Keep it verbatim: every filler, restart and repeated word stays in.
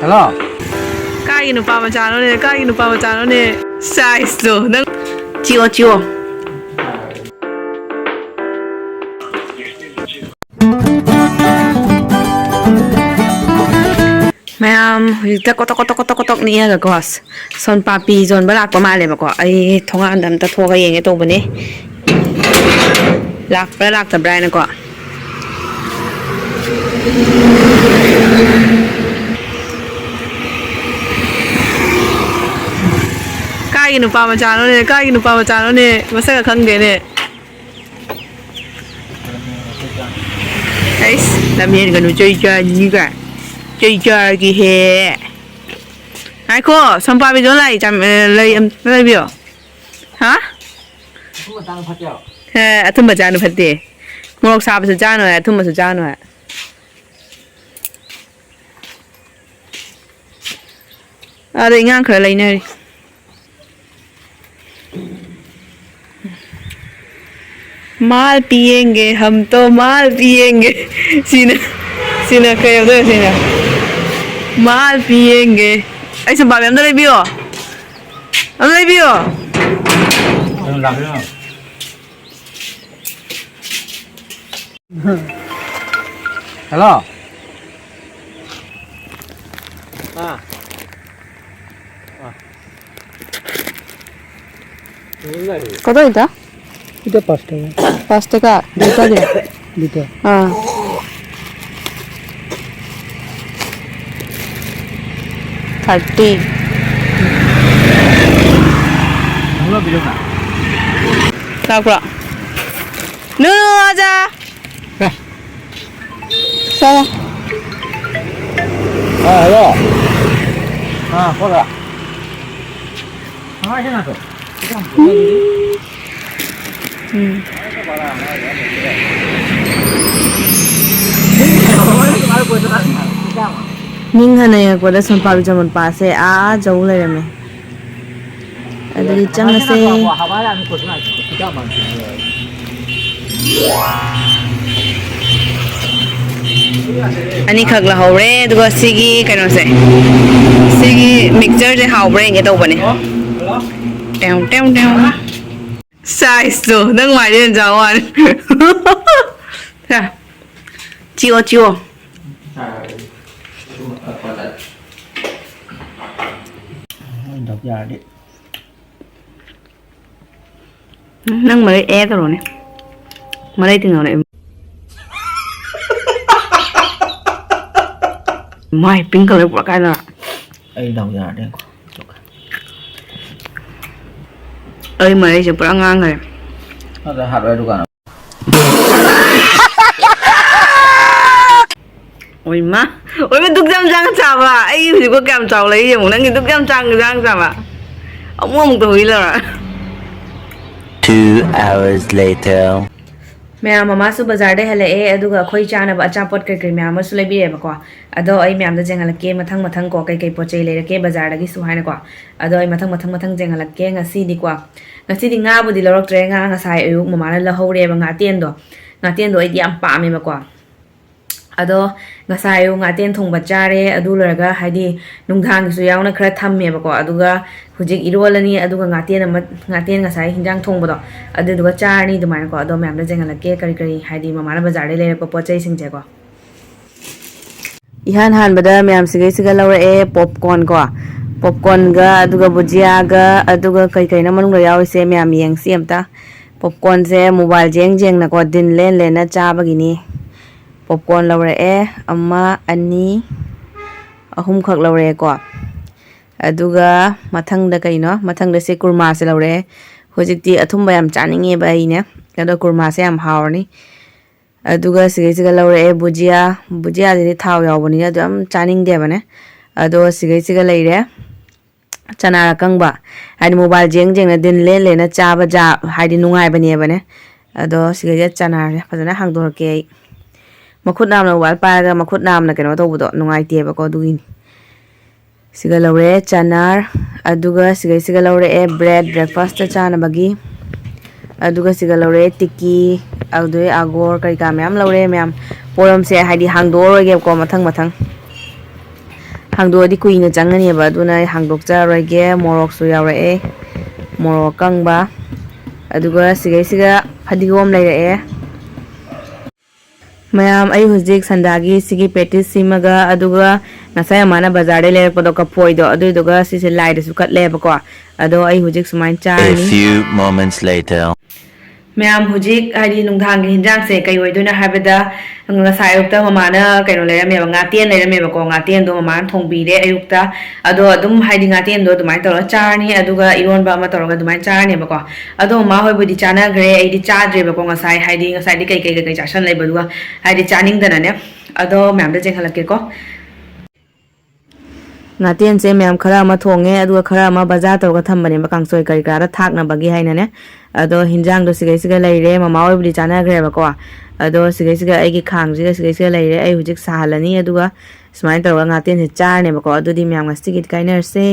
Hello. ꯀꯥꯏꯒꯤ ꯅꯨꯄꯥ ꯃꯆꯥꯅꯣꯅꯦ? ꯀꯥꯏꯒꯤ ꯅꯨꯄꯥ ꯃꯆꯥꯅꯣꯅꯦ? Size ꯇꯣ ꯅꯪ꯫ ꯆꯤꯑꯣ, ꯆꯤꯑꯣ꯫ ꯃꯌꯥꯝ ꯍꯧꯖꯤꯛꯇ ꯀꯣꯇꯣꯛ ꯀꯣꯇꯣꯛ ꯀꯣꯇꯣꯛ ꯀꯣꯇꯣꯛ ꯅꯤꯛꯑꯒꯀꯣ, ꯁꯣꯟ ꯄꯥꯄꯤ ꯌꯣꯟꯕ ꯂꯥꯛꯄ ꯃꯥꯜꯂꯦꯕꯀꯣ꯫ ꯑꯩ ꯊꯣꯡꯒꯥꯟꯗ ꯑꯝꯇ ꯊꯣꯛꯑꯒ ꯌꯦꯡꯒꯦ ꯇꯧꯕꯅꯦ, ꯂꯥꯛꯄ꯭ꯔꯥ ꯂꯥꯛꯇꯕ꯭ꯔꯥ ꯍꯥꯏꯅꯀꯣ꯫ ꯀꯥꯏꯒꯤ ꯅꯨꯄꯥ ꯃꯆꯥꯅꯣꯅꯦ? ꯀꯥꯏꯒꯤ ꯅꯨꯄꯥ ꯃꯆꯥꯅꯣꯅꯦ? ꯃꯁꯛꯀ ꯈꯪꯗꯦꯅꯦ꯫ ꯑꯩꯁ, ꯂꯝꯍꯦꯟꯒꯅꯨ, ꯆꯩ ꯆꯥꯅꯤꯒ꯫ ꯆꯩ ꯆꯥꯔꯒꯦꯍꯦ꯫ ꯉꯥꯏꯈꯣ, ꯁꯣꯝꯄꯥꯕꯤꯗꯣ ꯂꯥꯛꯏ, ꯆꯥꯝ-, ꯑ, ꯂꯩ ꯑꯝꯇ ꯂꯩꯕꯤꯌꯣ꯫ ꯍꯥ? ꯑꯊꯨꯝꯕ ꯆꯥꯅꯨ ꯐꯠꯇꯦ ꯍꯥꯏꯕ꯫ ꯍꯦ, ꯑꯊꯨꯝꯕ ꯆꯥꯅꯨ ꯐꯠꯇꯦ꯫ ꯃꯣꯔꯣꯛ ꯁꯥꯕꯁꯨ ꯆꯥꯅꯨ ꯍꯥꯏ, ꯑꯊꯨꯝꯕꯁꯨ ꯆꯥꯅꯨ ꯍꯥꯏ꯫ ꯑꯥꯗ ꯏꯟꯉꯥꯡ ꯈꯔ ꯂꯩꯅꯔꯤ꯫ ꯃꯥꯜ ꯄꯤꯌꯦꯡꯒꯦ, ꯍꯝ ꯇꯣ ꯃꯥꯜ ꯄꯤꯌꯦꯡꯒꯦ꯫ ꯁꯤꯅ, ꯁꯤꯅ ꯀꯩ ꯌꯧꯗꯣꯏꯅꯣ ꯁꯤꯅ? ꯃꯥꯜ ꯄꯤꯌꯦꯡꯒꯦ꯫ ꯑꯩ ꯁꯨꯝ ꯄꯥꯝꯃꯦ, ꯑꯝꯇ ꯂꯩꯕꯤꯌꯣ꯫ ꯑꯝꯇ ꯂꯩꯕꯤꯌꯣ꯫ ꯍꯜꯂꯣ꯫ ꯑꯥ꯫ ꯑꯥ꯫ ꯀꯗꯥꯏꯗ? এটা পাঁচ টাকা। পাঁচ টাকা, দুইটা দিন। দুইটা। হ্যাঁ। থার্টি। ꯂꯥꯛꯄ꯭ꯔꯣ? ꯅꯨꯅꯨ, ꯑꯖꯥ꯫ ꯍꯦ꯫ ꯆꯥꯔꯣ꯫ ꯑꯥ, ꯍꯜꯂꯣ꯫ ꯑꯥ, ꯍꯣꯏ꯫ ꯎꯝ꯫ ꯅꯤꯡ ꯍꯟꯅ ꯌꯦꯡꯉꯛꯄꯗ ꯁꯣꯝꯄꯥꯛ ꯖꯃꯨꯟ ꯄꯥꯠꯁꯦ ꯑꯥ ꯌꯧ ꯂꯩꯔꯝꯃꯦ꯫ ꯑꯗꯨꯗꯤ ꯆꯪꯉꯁꯦ꯫ ꯑꯅꯤꯈꯛ ꯂꯧꯍꯧꯔꯦ꯫ ꯑꯗꯨꯒ ꯁꯤꯒꯤ ꯀꯩꯅꯣꯁꯦ, ꯁꯤꯒꯤ ꯃꯤꯛꯆꯔꯁꯦ ꯍꯥꯎꯕ꯭ꯔꯥ ꯌꯦꯡꯒꯦ ꯇꯧꯕꯅꯦ꯫ ꯇꯦꯎ, ꯇꯦꯎ, ꯇꯦꯎ꯫ ꯁꯥꯏꯖꯇꯣ ꯅꯪ ꯃꯥꯏꯗꯩ ꯍꯦꯟꯅ ꯆꯥꯎ ꯋꯥꯅꯤ꯫ ꯁꯦ, ꯆꯤꯛꯑꯣ, ꯆꯤꯛꯑꯣ꯫ ꯌꯥꯔꯗꯤ꯫ ꯎꯝ, ꯅꯪ ꯃꯔꯩ ꯑꯦ ꯇꯧꯔꯣꯅꯦ꯫ ꯃꯔꯩ ꯇꯤꯡꯉꯧꯅꯦ꯫ ꯃꯥꯏ pink colour ꯄꯨꯔꯥ ꯀꯥꯏꯅ꯫ ꯑꯩ ꯗꯥꯎ ꯌꯥꯔꯗꯤ ꯉꯥꯏꯈꯣ꯫ ꯑꯩ ꯃꯔꯩꯁꯦ ꯄꯨꯔꯥ ꯉꯥꯡꯈ꯭ꯔꯦ꯫ ꯑꯗ ꯍꯥꯠꯂꯣ ꯗꯨꯀꯥꯟ꯫ ꯑꯣꯏꯃ, ꯑꯣꯏꯃ, ꯗꯨꯛ ꯌꯥꯝ ꯆꯥꯡ ꯆꯥꯕ꯫ ꯑꯩ ꯍꯧꯖꯤꯛꯐꯥꯎ ꯀꯌꯥꯝ ꯆꯥꯎ ꯂꯩ ꯌꯦꯡꯉꯨ꯫ ꯅꯪꯒꯤ ꯗꯨꯛ ꯌꯥꯝ ꯆꯥꯡ ꯆꯥꯡ ꯆꯥꯕ꯫ ꯑꯃꯨꯛ ꯑꯃꯨꯛ ꯇꯧꯏ ꯂꯧꯔ꯫ Two hours later. ꯃꯌꯥꯝ, ꯃꯃꯥꯁꯨ ꯕꯖꯥꯔꯗꯩ ꯍꯜꯂꯛꯑꯦ, ꯑꯗꯨꯒ ꯑꯩꯈꯣꯏ ꯆꯥꯅꯕ ꯑꯆꯥꯄꯣꯠ ꯀꯩ ꯀꯩ ꯃꯌꯥꯝ ꯑꯃꯁꯨ ꯂꯩꯕꯤꯔꯦꯕꯀꯣ꯫ ꯑꯗꯣ ꯑꯩ ꯃꯌꯥꯝꯗ ꯌꯦꯡꯍꯜꯂꯛꯀꯦ, ꯃꯊꯪ ꯃꯊꯪ ꯀꯣ, ꯀꯩ ꯀꯩ ꯄꯣꯠ ꯆꯩ ꯂꯩꯔꯛꯀꯦ ꯕꯖꯥꯔꯗꯒꯤꯁꯨ ꯍꯥꯏꯅꯀꯣ꯫ ꯑꯗꯣ ꯑꯩ ꯃꯊꯪ ꯃꯊꯪ ꯃꯊꯪ ꯌꯦꯡꯍꯜꯂꯛꯀꯦ ꯉꯁꯤꯗꯤꯀꯣ꯫ ꯉꯁꯤꯗꯤ ꯉꯥꯕꯨꯗꯤ ꯂꯧꯔꯛꯇ꯭ꯔꯦ, ꯉꯥ ꯉꯁꯥꯏ ꯑꯌꯨꯛ ꯃꯃꯥꯅ ꯂꯧꯍꯧꯔꯦꯕ ꯉꯥꯇꯦꯟꯗꯣ꯫ ꯉꯥꯇꯦꯟꯗꯣ ꯑꯩꯗꯤ ꯌꯥꯝ ꯄꯥꯝꯃꯦꯕꯀꯣ꯫ ꯑꯗꯣ ꯉꯁꯥꯏ ꯑꯌꯨꯛ ꯉꯥꯇꯦꯟ ꯊꯣꯡꯕ ꯆꯥꯔꯦ, ꯑꯗꯨ ꯂꯣꯏꯔꯒ ꯍꯥꯏꯗꯤ ꯅꯨꯡꯗꯥꯡꯒꯤꯁꯨ ꯌꯥꯎꯅ ꯈꯔ ꯊꯝꯃꯦꯕꯀꯣ꯫ ꯑꯗꯨꯒ ꯍꯧꯖꯤꯛ ꯏꯔꯣꯜꯂꯅꯤ, ꯑꯗꯨꯒ ꯉꯥꯇꯦꯟ ꯑꯃ, ꯉꯥꯇꯦꯟ ꯉꯁꯥꯏ ꯍꯤꯟꯖꯥꯡ ꯊꯣꯡꯕꯗꯣ, ꯑꯗꯨꯗꯨꯒ ꯆꯥꯔꯅꯤ ꯑꯗꯨꯃꯥꯏꯅꯀꯣ꯫ ꯑꯗꯣ ꯃꯌꯥꯝꯗ ꯌꯦꯡꯍꯜꯂꯛꯀꯦ ꯀꯔꯤ ꯀꯔꯤ ꯍꯥꯏꯗꯤ ꯃꯃꯥꯅ ꯕꯖꯥꯔꯗꯩ ꯂꯩꯔꯛꯄ ꯄꯣꯠ ꯆꯩꯁꯤꯡꯁꯦꯀꯣ꯫ ꯏꯍꯥꯟ ꯍꯥꯟꯕꯗ ꯃꯌꯥꯝꯁꯤꯒꯩꯁꯤꯒ ꯂꯧꯔꯛꯑꯦ popcorn ꯀꯣ, popcorn ꯒ, ꯑꯗꯨꯒ ꯕꯨꯖꯤꯌꯥꯒ, ꯑꯗꯨꯒ ꯀꯩ ꯀꯩꯅꯣ ꯃꯅꯨꯡꯗ ꯌꯥꯎꯔꯤꯁꯦ ꯃꯌꯥꯝ ꯌꯦꯡꯁꯤ ꯑꯝꯇ꯫ Popcorn ꯁꯦ mobile ꯌꯦꯡ ꯌꯦꯡꯅꯀꯣ, ꯗꯤꯟ ꯂꯦꯟ ꯂꯦꯟꯅ ꯆꯥꯕꯒꯤꯅꯤ꯫ Popcorn ꯂꯧꯔꯛꯑꯦ, ꯑꯃ, ꯑꯅꯤ, ꯑꯍꯨꯝꯈꯛ ꯂꯧꯔꯛꯑꯦꯀꯣ꯫ ꯑꯗꯨꯒ ꯃꯊꯪꯗ ꯀꯩꯅꯣ? ꯃꯊꯪꯗ ꯁꯤ ꯀꯨꯔꯃꯥꯁꯦ ꯂꯧꯔꯛꯑꯦ꯫ ꯍꯧꯖꯤꯛꯇꯤ ꯑꯊꯨꯝꯕ ꯌꯥꯝ ꯆꯥꯅꯤꯡꯉꯦꯕ ꯑꯩꯅꯦ, ꯑꯗꯣ ꯀꯨꯔꯃꯥꯁꯦ ꯌꯥꯝ ꯍꯥꯎꯔꯅꯤ꯫ ꯑꯗꯨꯒ ꯁꯤꯒꯩꯁꯤꯒ ꯂꯧꯔꯛꯑꯦ ꯕꯨꯖꯤꯌꯥ꯫ ꯕꯨꯖꯤꯌꯥꯁꯤꯗꯤ ꯊꯥꯎ ꯌꯥꯎꯕꯅꯤꯅ ꯑꯗꯨ ꯌꯥꯝ ꯆꯥꯅꯤꯡꯗꯦꯕꯅꯦ꯫ ꯑꯗꯣ ꯁꯤꯒꯩꯁꯤꯒ ꯂꯩꯔꯦ ꯆꯅꯥ ꯑꯀꯪꯕ, ꯍꯥꯏꯗꯤ mobile ꯌꯦꯡ ꯌꯦꯡꯅ ꯗꯤꯟ ꯂꯦꯟ ꯂꯦꯟꯅ ꯆꯥꯕ ꯖꯥ-, ꯍꯥꯏꯗꯤ ꯅꯨꯡꯉꯥꯏꯕꯅꯦꯕꯅꯦ꯫ ꯑꯗꯣ ꯁꯤꯒꯩꯁꯤꯗ ꯆꯅꯥꯁꯦ ꯐꯖꯅ ꯍꯥꯡꯗꯣꯔꯛꯀꯦ ꯑꯩ꯫ ꯃꯈꯨꯠ ꯅꯥꯝꯅ mobile ꯄꯥꯏꯔꯒ ꯃꯈꯨꯠ ꯅꯥꯝꯅ ꯀꯩꯅꯣ ꯇꯧꯕꯗꯣ ꯅꯨꯡꯉꯥꯏꯇꯦꯕꯀꯣ, ꯑꯗꯨꯒꯤꯅꯤ꯫ ꯁꯤꯒ ꯂꯧꯔꯦ ꯆꯅꯥꯔ, ꯑꯗꯨꯒ ꯁꯤꯒꯩꯁꯤꯒ ꯂꯧꯔꯛꯑꯦ bread, breakfast ꯇ ꯆꯥꯅꯕꯒꯤ, ꯑꯗꯨꯒ ꯁꯤꯒ ꯂꯧꯔꯛꯑꯦ ꯇꯤꯛꯀꯤ, ꯑꯗꯨꯗꯩ ꯑꯒꯣꯔ ꯀꯔꯤ ꯀꯥ ꯃꯌꯥꯝ ꯂꯧꯔꯦ ꯃꯌꯥꯝ꯫ ꯄꯣꯠꯂꯝꯁꯦ ꯍꯥꯏꯗꯤ ꯍꯥꯡꯗꯣꯛꯑꯔꯣꯏꯒꯦꯕꯀꯣ, ꯃꯊꯪ ꯃꯊꯪ꯫ ꯍꯥꯡꯗꯣꯛꯑꯗꯤ ꯀꯨꯏꯅ ꯆꯪꯉꯅꯦꯕ, ꯑꯗꯨꯅ ꯑꯩ ꯍꯥꯡꯗꯣꯛꯆꯔꯔꯣꯏꯒꯦ꯫ ꯃꯣꯔꯣꯛꯁꯨ ꯌꯥꯎꯔꯛꯑꯦ, ꯃꯣꯔꯣꯛ ꯑꯀꯪꯕ, ꯑꯗꯨꯒ ꯁꯤꯒꯩꯁꯤꯒ ꯐꯗꯤꯒꯣꯝ ꯂꯩꯔꯛꯑꯦ꯫ ꯃꯌꯥꯝ, ꯑꯩ ꯍꯧꯖꯤꯛ ꯁꯟꯗꯥꯒꯤ ꯁꯤꯒꯤ ꯄꯦꯇꯤꯁ ꯁꯤꯃꯒ, ꯑꯗꯨꯒ ꯉꯁꯥꯏ ꯃꯃꯥꯅ ꯕꯖꯥꯔꯗꯩ ꯂꯩꯔꯛꯄꯗꯣ, ꯀꯐꯣꯏꯗꯣ, ꯑꯗꯨꯏꯗꯨꯒ ꯁꯤꯁꯦ ꯂꯥꯏꯗꯁꯨ ꯀꯠꯂꯦꯕꯀꯣ꯫ ꯑꯗꯣ ꯑꯩ ꯍꯧꯖꯤꯛ ꯁꯨꯃꯥꯏꯅ A ꯆꯥꯔꯅꯤ꯫ Few moments later. ꯃꯌꯥꯝ, ꯍꯧꯖꯤꯛ ꯍꯥꯏꯗꯤ ꯅꯨꯡꯗꯥꯡꯒꯤ ꯍꯤꯟꯖꯥꯡꯁꯦ ꯀꯩ ꯑꯣꯏꯗꯣꯏꯅꯣ ꯍꯥꯏꯕꯗ, ꯉꯁꯥꯏ ꯑꯌꯨꯛꯇ ꯃꯃꯥꯅ ꯀꯩꯅꯣ ꯂꯩꯔꯝꯃꯦꯕ, ꯉꯥꯇꯦꯟ ꯂꯩꯔꯝꯃꯦꯕꯀꯣ꯫ ꯉꯥꯇꯦꯟꯗꯣ ꯃꯃꯥꯅ ꯊꯣꯡꯕꯤꯔꯦ ꯑꯌꯨꯛꯇ꯫ ꯑꯗꯣ ꯑꯗꯨꯝ ꯍꯥꯏꯗꯤ ꯉꯥꯇꯦꯟꯗꯣ ꯑꯗꯨꯃꯥꯏꯅ ꯇꯧꯔꯒ ꯆꯥꯔꯅꯤ, ꯑꯗꯨꯒ ꯏꯔꯣꯟꯕ ꯑꯃ ꯇꯧꯔꯒ ꯑꯗꯨꯃꯥꯏꯅ ꯆꯥꯔꯅꯦꯕꯀꯣ꯫ ꯑꯗꯣ ꯃꯃꯥ ꯍꯣꯏꯕꯨꯗꯤ ꯆꯥꯅꯈ꯭ꯔꯦ, ꯑꯩꯗꯤ ꯆꯥꯗ꯭ꯔꯦꯕꯀꯣ ꯉꯁꯥꯏ, ꯍꯥꯏꯗꯤ ꯉꯁꯥꯏꯗꯤ ꯀꯩ ꯀꯩ ꯀꯩ ꯀꯩ ꯆꯥꯁꯟ ꯂꯩꯕꯗꯨꯒ ꯍꯥꯏꯗꯤ ꯆꯥꯅꯤꯡꯗꯅꯅꯦ꯫ ꯑꯗꯣ ꯃꯌꯥꯝꯗ ꯆꯦꯟꯍꯜꯂꯛꯀꯦꯀꯣ꯫ ꯉꯥꯇꯦꯟꯁꯦ ꯃꯌꯥꯝ ꯈꯔ ꯑꯃ ꯊꯣꯡꯉꯦ, ꯑꯗꯨꯒ ꯈꯔ ꯑꯃ ꯕꯖꯥꯔ ꯇꯧꯔꯒ ꯊꯝꯕꯅꯦꯕ, ꯀꯥꯡꯁꯣꯏ ꯀꯔꯤ ꯀꯔꯥꯗ ꯊꯥꯛꯅꯕꯒꯤ ꯍꯥꯏꯅꯅꯦ꯫ ꯑꯗꯣ ꯍꯤꯟꯖꯥꯡꯗꯣ ꯁꯤꯒꯩꯁꯤꯒ ꯂꯩꯔꯦ꯫ ꯃꯃꯥ ꯍꯣꯏꯕꯨꯗꯤ ꯆꯥꯅꯈ꯭ꯔꯦꯕꯀꯣ꯫ ꯑꯗꯣ ꯁꯤꯒꯩꯁꯤꯒ ꯑꯩꯒꯤ ꯈꯥꯡꯁꯤꯒ ꯁꯤꯒꯩꯁꯤꯒ ꯂꯩꯔꯦ꯫ ꯑꯩ ꯍꯧꯖꯤꯛ ꯁꯥꯍꯜꯂꯅꯤ, ꯑꯗꯨꯒ ꯁꯨꯃꯥꯏꯅ ꯇꯧꯔꯒ ꯉꯥꯇꯦꯟꯁꯦ ꯆꯥꯔꯅꯦꯕꯀꯣ꯫ ꯑꯗꯨꯗꯤ ꯃꯌꯥꯝ ꯉꯁꯤꯒꯤꯗꯤ ꯀꯥꯏꯅꯔꯁꯦ꯫